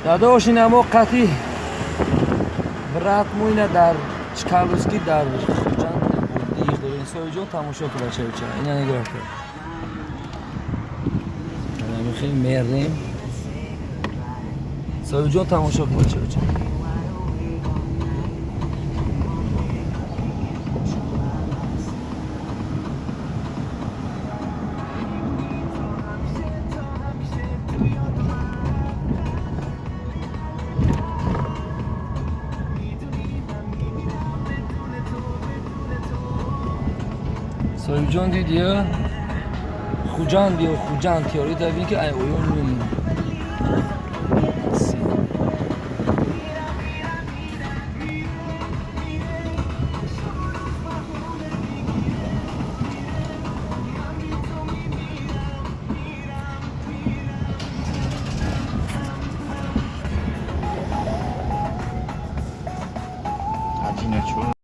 Дадош, ина мо қати брат мо ина дар Чкаловский, дар Хуҷанд отдых дорем. Соҳибҷон, тамошо ку, бачаюча, ина нигоҳ кун. Мехоҳем, мерем. Соҳибҷон, тамошо ку, бачаюча. Соҳибҷон, дидия? Хуҷанд биё, Хуҷанд, тиёри давин ки ай оён мемонам. Один.